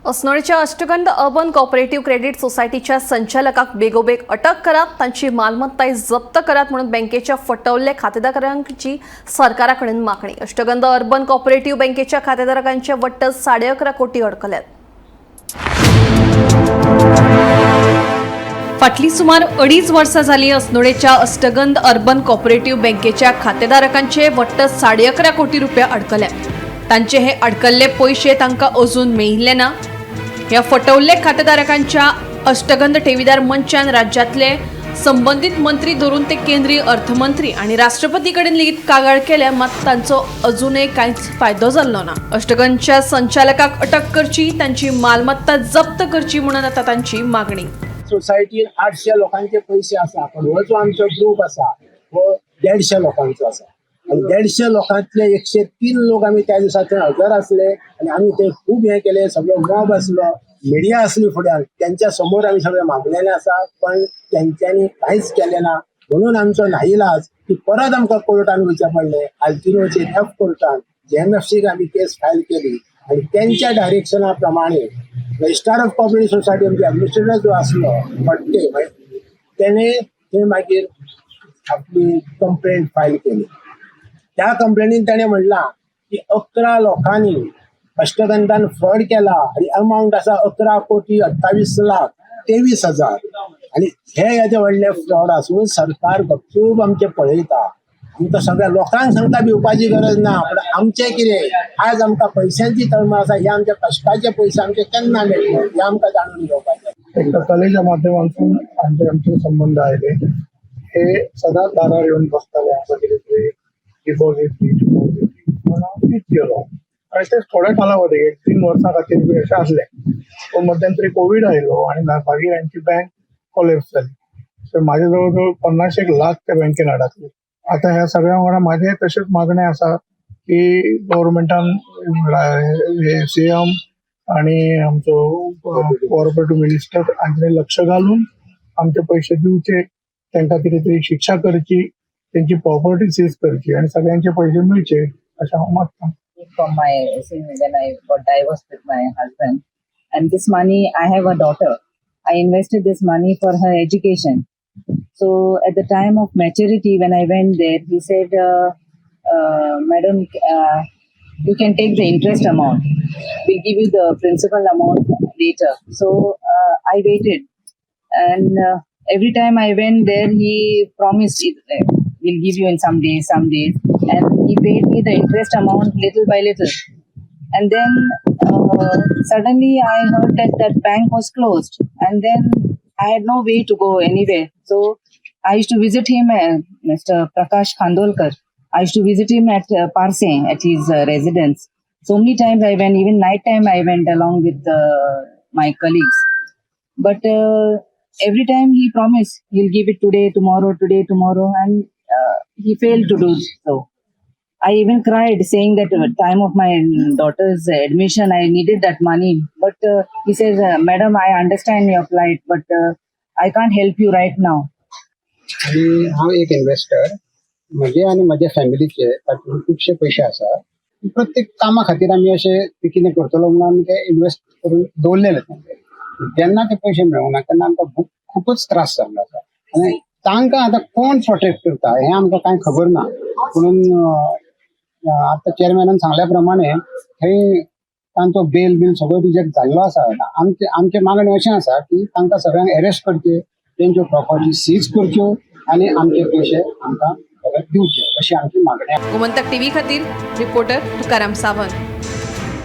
अस्नोडेच्या अष्टगंध urban cooperative credit सोसायटीच्या संचालकाक बेगोबेग अटक करात, तांची मालमत्ताय जप्त करात म्हणून बँकेच्या फटवल्ल्या खातेदारांची सरकारा कडेन मागणी. अष्टगंध अर्बन कॉपरेटिव्ह बँकेच्या खातेदारांचे वट्ट 11.5 कोटी अडकल्यात. फाटली सुमार 2.5 वर्सां जाली अस्नोडेच्या अष्टगंध अर्बन कॉपरेटिव्ह बँकेच्या खातेदारकांचे वट्ट 11.5 कोटी रुपया अडकल्यात. तांचे हे अडकल्ले पयशे तांकां अजून मेळिल्ले ना. ह्या फटवल्ले खातेदारकांच्या अष्टगंध ठेवीदार मंचान राज्यांतले संबंदीत मंत्री धरून ते केंद्रीय अर्थमंत्री आणि राष्ट्रपती कडेन लेगीत कागाळ केल्या, मात तांचो अजूनय कांयच फायदो जाल्लो ना. अष्टगंधच्या संचालकाक अटक करची, तांची मालमत्ता जप्त करची म्हणून आतां तांची मागणी. सोसायटीन 800 लोकांचे पयशे आसा, पण हो जो आमचो ग्रूप आसा हो 150 लोकांचो आसा आनी 150 लोकांतले 103 लोक आमी त्या दिसा थंय हजर आसले आनी आमी ते खूब हें केलें. सगळो मॉब आसलो, मिडिया आसली फुड्यान, त्यांच्या समोर आमी सगळें मागलेलें आसा, पण तेंच्यांनी कांयच केलें ना. म्हणून आमचो नाईलाज की परत आमकां कोर्टान वयचें पडलें. आल्तिनोचेर एफ कोर्टान जेएमएफसीक आमी केस फायल केली आनी तेंच्या डायरेक्शना प्रमाणे रजिस्ट्रार ऑफ कॉपरेटिव्ह सोसायटी, आमचे एडमिनिस्ट्रेटर जो आसलो फडके, तेणे थंय मागीर आपली कंप्लेंट फायल केली. त्या कंप्लेनीन ताणें म्हणलां की 11 लोकांनी अष्टगंधान फ्रॉड केला आणि अमावंट आसा 11 कोटी 28 लाख 23 हजार. आणि हे येदे व्हडले फ्रॉड आसून सरकार गपचूप आमचें पळयता. आमकां सगळ्या लोकांक सांगता, भिवपाची गरज ना, पण आमचें कितें? आज आमकां पयशांची तळमळ आसा. हे आमच्या कश्टाचे पयशे आमचे केन्ना मेळटले हे आमकां जाणून घेवपाचें. एक कलेच्या माध्यमातून आमचे आमचे संबंध आयले. हे सदांच दारार येवन बसताले, आमकां कितें तरी डिपॉझिट दी, डिपॉझिट दी. म्हणून हांव दीत गेलो आणि ते थोड्या कालावधी एक 3 वर्सां खातीर बी अशें आसलें. पूण मध्यंतरी कोवीड आयलो आणि मागीर हांची बँक कोलॅप्स जाली. तर माझे जवळ जवळ 50 एक लाख त्या बँकेन अडकले. आता ह्या सगळ्या वांगडा माझे तशेंच मागणें आसा की गव्हर्मेंटान सीएम आणि आमचो कॉर्पोरेटिव्ह मिनिस्टर हांचेर लक्ष घालून आमचे पयशे दिवचे, तांकां कितें तरी शिक्षा करची, तेंची प्रॉपर्टी सीज करची आणि सगळ्यांचे पैसे मिळचे अशें हांव मागता. From my when I got divorced with my husband, and this money, I have a daughter. I invested this money for her education. So at the time of maturity, when I went there, he said, "Madam, you can take the interest amount. We'll give you the principal amount later." So I waited, and every time I went there, he promised it, we'll give you in some days, some days, and he paid me the interest amount little by little. And then suddenly I heard that that bank was closed, and then I had no way to go anywhere. So I used to visit him, Mr. Prakash Khandolkar. I used to visit him at Parse, at his residence. So many times I went, even night time I went along with my colleagues. But every time he promised he'll give it today, tomorrow, today, tomorrow, and he failed to do so. I even cried, saying that at the time of my daughter's admission, I needed that money. But he says, "Madam, I understand your plight, but I can't help you right now." आनी हांव एक investor. म्हजे आनी म्हज्या फॅमिलीचे तातूंत खुबशे पयशे आसा. प्रत्येक कामा खातीर आमी अशें ते कितें करतलो म्हणून आमी ते इन्व्हेस्ट करून दवरलेले. तांचे जेन्ना ते पयशे मेळूंक ना तेन्ना आमकां खुबूच त्रास जाल्लो आसा आनी तांकां आतां कोण प्रोटेक्ट करता हें आमकां कांय खबर ना. पुणून आतां चेअरमॅनान सांगल्या प्रमाणे थंय तांचो बेल बील सगळो रिजेक्ट जाल्लो आसा. आमचें मागणें अशें आसा की तांकां सगळ्यांक अरेस्ट करचे, तेंच्यो प्रॉपर्टी सीज करच्यो आनी आमचे पयशे आमकां परत दिवचे, अशी आमची मागणी आसा. गोमंतक टीव्ही खातीर रिपोर्टर तुकाराम सावंत.